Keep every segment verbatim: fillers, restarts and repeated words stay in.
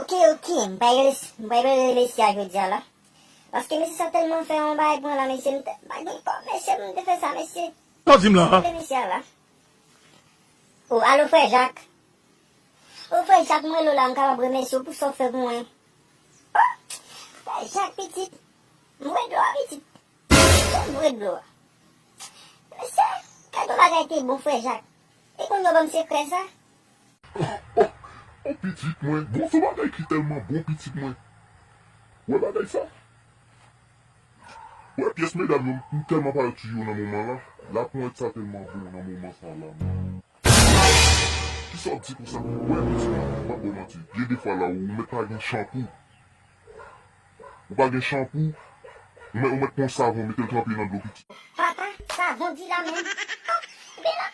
Ok, ok, m pa rele, m pa rele mesye a jodi a la. Paske mesye sa tèlman fè yon bagay pou mwen la, mesye, m te, m pa gen kòb, mesye, m te fè sa, mesye. Sa w di m la? Rele mesye a la. O, alo, frè Jak. O, frè Jak, mwen rele w la, m kapab remèsye w pou sa w fè pou mwen. O, frè Jak, pitit. M wè dlo a, pitit. Bon, m wè dlo a. Mesye, gade yon bagay te bon, frè Jak. E kounye a w ban m sekrè sa? O, o, o, pitit mwen. Bon, se bagay ki tèlman bon, pitit mwen. Wè bagay sa? Wè pyès medam yo, m tèlman pa wè toujou nan moman la. Laponyèt sa tèlman bon nan moman sa la. Kisa w ap di konsa? Wè, pitit mwen, m p ap ba w manti. Gen defwa la, ou mèt pa gen chanpou. Ou pa gen chanpou, ou mèt, ou mèt pran savon, mete l tranpe nan dlo, pitit. Papa, savon di la menm. Bela,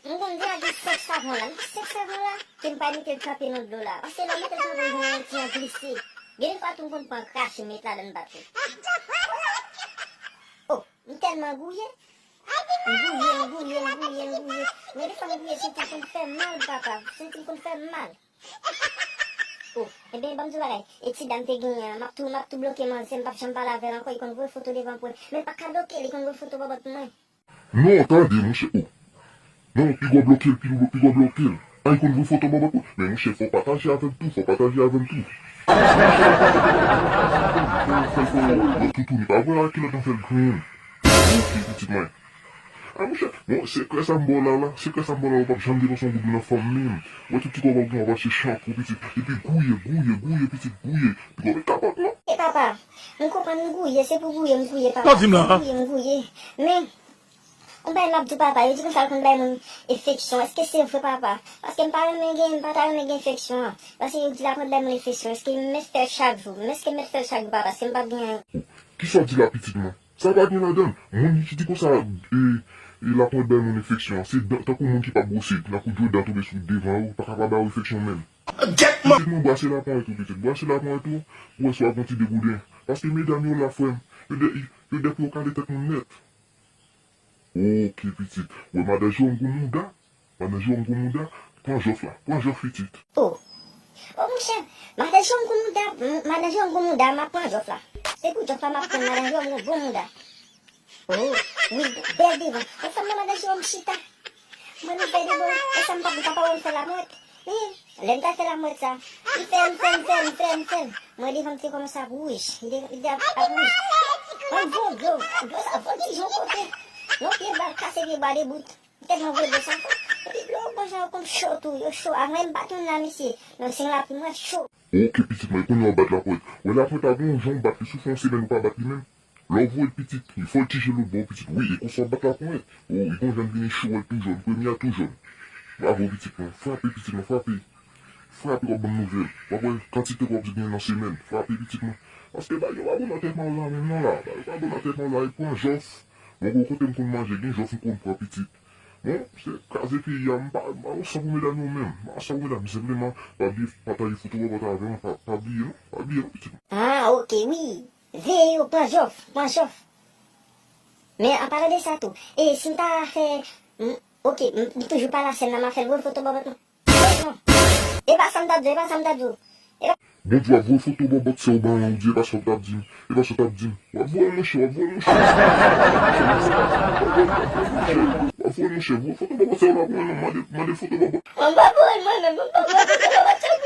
m konn di a gen senk savon la. M di senk savon la, ke m pa mete l tranpe nan dlo la. Paske lè w mete l tranpe nan dlo, ti an glise. Gen defwa tou m konn pran krache, met ladan bat tou. O, m tèlman gouye. M gouye, m gouye, m gouye, m gouye. Men defwa m gouye, senti m konn fè m mal, papa. Senti m konn fè m mal. O, ebyen, ban m di w bagay. E ti dam te genyen an, m ap tou, m ap tou bloke manzè, m p ap janm pale avè l ankò, li konn voye foto devan pou mwen. Men m pa ka bloke l, li konn voye foto bòbòt pou mwen. Non, tande, monchè, o. Non, pi gwo bloke l, pi gwo, pi gwo bloke l. A, li konn voye foto bòbòt pou mwen. Men monchè, fò w pataje avè m tou, fò w pataje avè m tou. Fè l fè yon toutouni, pa voye ak kilòt nan fè l grenn. Ok, pitit mwen. A, monchè, bon, sekrè sa m ba w la, la, sekrè sa m ba w la, ou p ap janm depanse yon goud nan fanm menm. Wè tout ti kòb w ap gen, w ap achte chanpou, pitit. Epi gouye, gouye, gouye, pitit, gouye. Pi gwo met kapòt, non? E papa, m konprann m gouye, se pou gouye m gouye, papa. Sa w di m la? Se pou gouye m gouye. Men, yon bagay m ap di w, papa, yo di konsa l konn bay moun enfeksyon. Èske se vre, papa? Paske m pa renmen gen, m pa ta renmen gen enfeksyon an. Paske yo di l ap konn bay moun enfeksyon. Èske m mèt fè l chak jou? Èske m mèt fè l chak jou, papa? Paske m p ap gen anyen. Kisa w di la, pitit mwen? Sa pa gen ladan l. Moun ki di konsa, e, e, laponyèt bay moun enfeksyon an, se dan, tankou moun ki p ap bwose, nan kou dwe dan tonbe sou devan yo, pa ka pa ba yo enfeksyon menm. Pitit mwen, brase laponyèt ou, pitit, brase laponyèt ou, pou wè si w ap gon ti degouden. Paske medam yo la, frè m, yo dè, yo dè pou yo kale tèt moun nèt. Ok, pitit. Wè madan Jewòm gwo mouda. Madan Jewòm gwo mouda, pran jòf la, pran jòf pitit. O. O, monchè, madan Jewòm gwo mouda, m, madan Jewòm gwo mouda, m ap pran jòf la. Se pou jòf la m ap pran, madan Jewòm gwo bon mouda. O, wi, bèl devan. Ansanm nan madan Jewòm chita. Mwen m fè de bon, ansanm m p ap, m p ap fè lamwèt. Wi, lè m ta fè lamwèt sa, li fè m, fè m, fè m, fè m, fè m. Mwen devan m te kòmanse ap wouj, li te, li te ap, ap wouj. Mwen voye dlo, dlo sa vòltije yon kote. Yon pye bal kase pye bwa debout. Tèlman voye dlo sa fò. Epi dlo yo bon jan yo konn cho tou, yo cho. Avan m bat moun la, mesye, nan seng lapli mwen cho. Ok, pitit mwen, kounye a w bat laponyèt. Wè laponyèt la, gon jan w bat li, si w fè yon semèn ou pa bat li menm. Lè w voye l pitit, li vòltije lòt bò, pitit. Wi, e konsa w bat laponyèt. O, li gon jan l vini cho, wè l tou jòn, premye a tou jòn. Bravo, pitit mwen. Frape, pitit mwen, frape. Frape, w ap ban m nouvèl. W ap wè kantite kòb w ap genyen nan semèn. Frape, pitit mwen. Paske bagay yo pa bon nan tèt mwen la menm non la. Bagay yo pa bon nan tèt mwen la, e pran jòf. Mwen gon kote m konn manje, gen jòf m konn pran pitit. Bon, se kraze peyi a, m pa, m pa gon san pou medam yo menm. M pa gon san pou medam, m senpleman pa bliye pataje foto bòbòt avè mwen, pa, pa bliye non, pa bliye non, pitit mwen. Ah, ok, wi. Veye yo, pran jòf, pran jòf. Men, an palan de sa tou, e si m ta fè, m, ok, m, m toujou pa la sèn nan, m a fè l voye foto bòbòt mwen. Non. E pa sa m t ap di w, e pa sa m t ap di w. E pa Bondye w ap voye foto bòbòt sè w ban ou di, e pa sa w t ap di m. E pa sa w t ap di m. W ap voye l monchè, w ap voye l monchè. W ap voye l monchè, voye foto bòbòt sè w la pou mwen non, mande, mande foto bòbòt. Mwen pa voye l mwen menm, mwen pa voye foto bòbòt sè w.